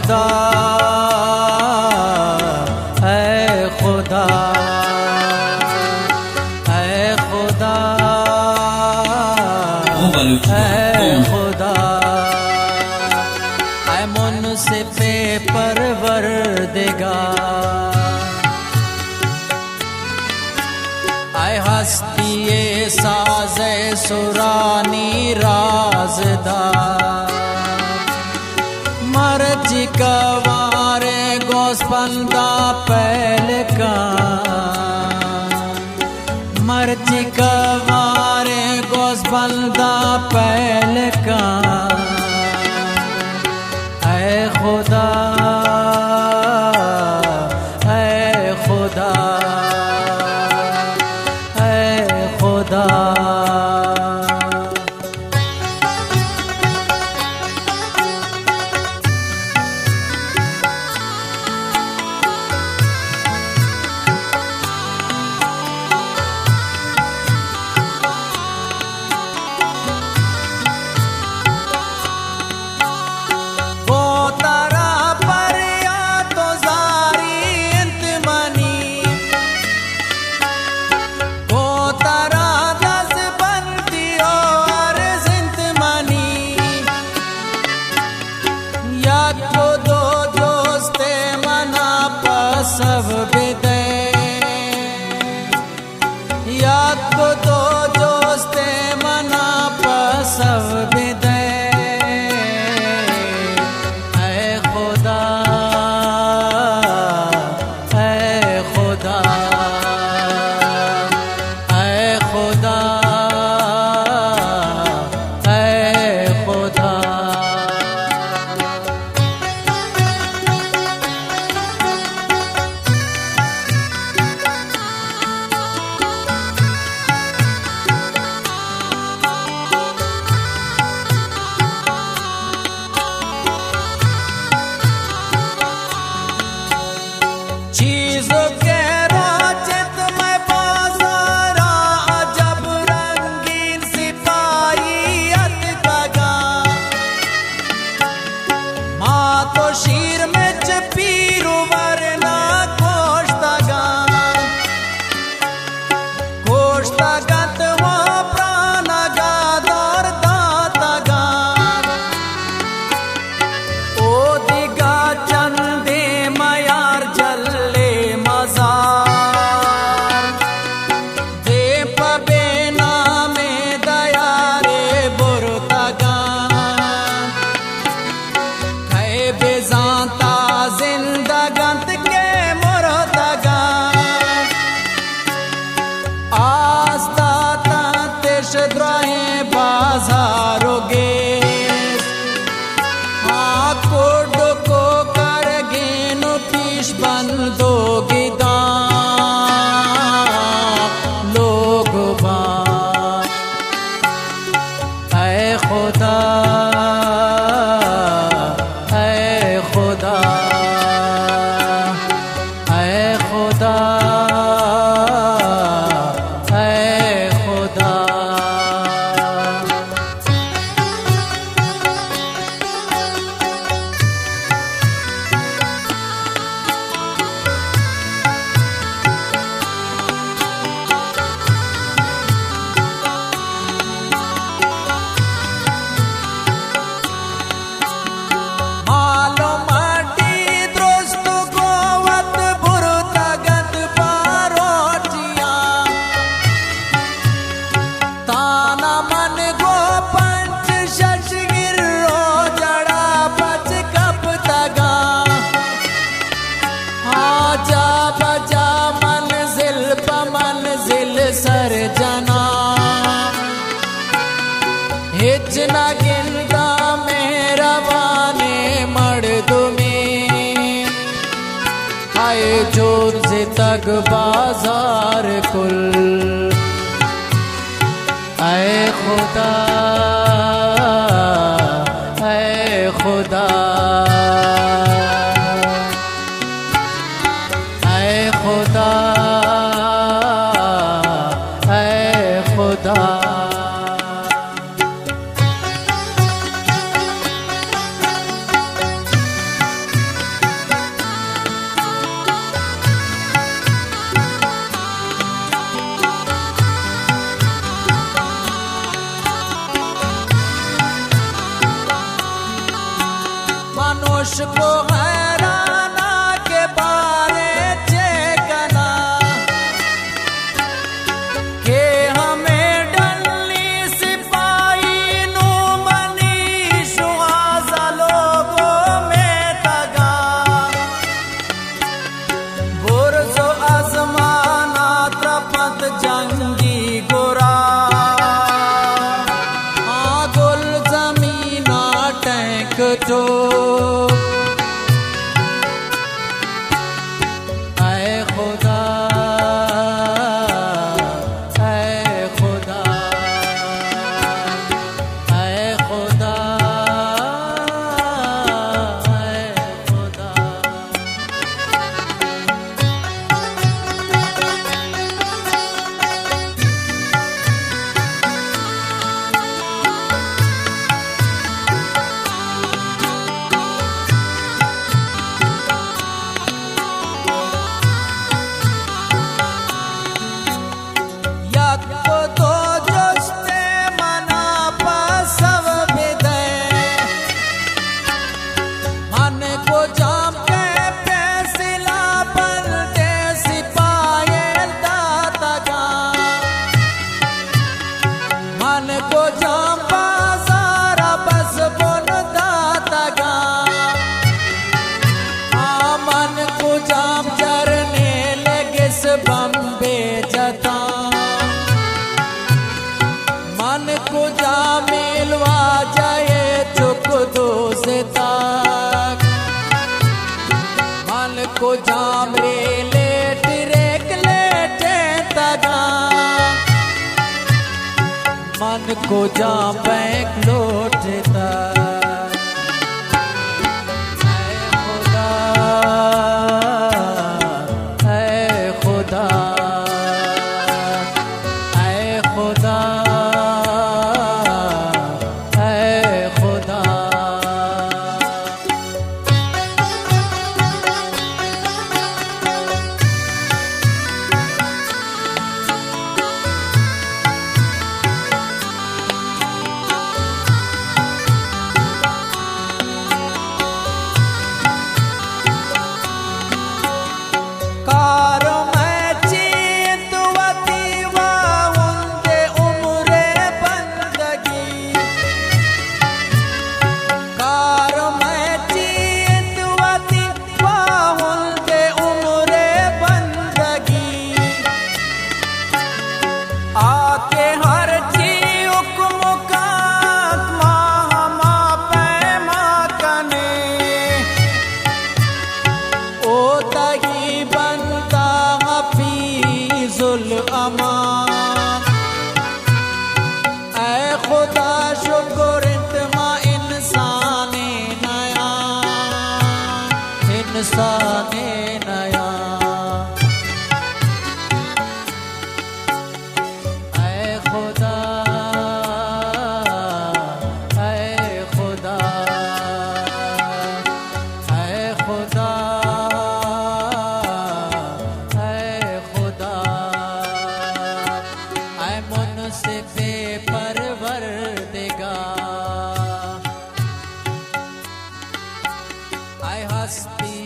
خدا، اے خدا، اے خدا، او بلوچی اے خدا، اے منصف پروردگار۔ اے ہستی ءِ ساز ءِ سرانی رازدار، مرچی کوار ءِ گوسپنداں پہل کن، مرچی کوار ءِ گوسپنداں پہل کن۔ اے خدا، اے خدا، اے خدا۔ گوں ترا پریات ءُ زاری انت منی، گوں ترا دزبندی ءُ عرض انت منی۔ یک ءُ دو جست ءِ منا پسو بدئے، یک ءُ دو جست ءِ منا پسو بدئے۔ اے خدا، اے خدا، اے خدا، اے خدا۔ چیزکے روچت مئے بازارا، عجب رنگین سپاہی اتکگاں۔ مات ءُ شیر مچ پیر ءُ ورنا کوشتگاں۔ کوشتگ انت ءُ پرانگ ءَ دور داتگ انت۔ او دگہ چندے میار جلے مزار، دیم پہ بے نامیں دیارے برتگ انت۔ کئے بزانت آ زندگ انت کہ مرتگ انت۔ آس دات انت اش دراہیں بازار ءُ گیس، آ کڈ ءُ کوکرگین ءُ پیش بند ءُ گداں لوگ باں۔ اے خدا، اے خدا، اے خدا، اے خدا۔ مال ءُ ماٹی درست گوں وت برتگ انت باروٹیاں۔ تانا من گوں پنچ شش گرو جڑا پچ کپتگاں۔ آ جا بجا منزل پہ منزل سر جناں۔ ہچ نہ گنداں مہروانیں مڑدمے، اے جوڑ زتگ بازار کل۔ اے خدا، اے خدا، اے خدا، اے خدا۔ جام ریلیٹ ریک لیٹتگاں، من کجام بینک لوٹتگ۔ اے خدا، اے خدا، اے خدا، اے خدا۔ کار مئے چی انت وتی واہند عمر بندگی، کار مئے چی انت وتی واہند عمر بندگی۔ آ کہ ہرچی حکم کنت ما ہما پیما کنیں۔ او تئی بندہ حفیظ الامان۔ اے خدا شکر انت ما انسانے نیاں، انسانے نیاں۔ اے خدا، اے خدا، اے خدا، اے خدا، اے منصف پروردگار، اے ہستی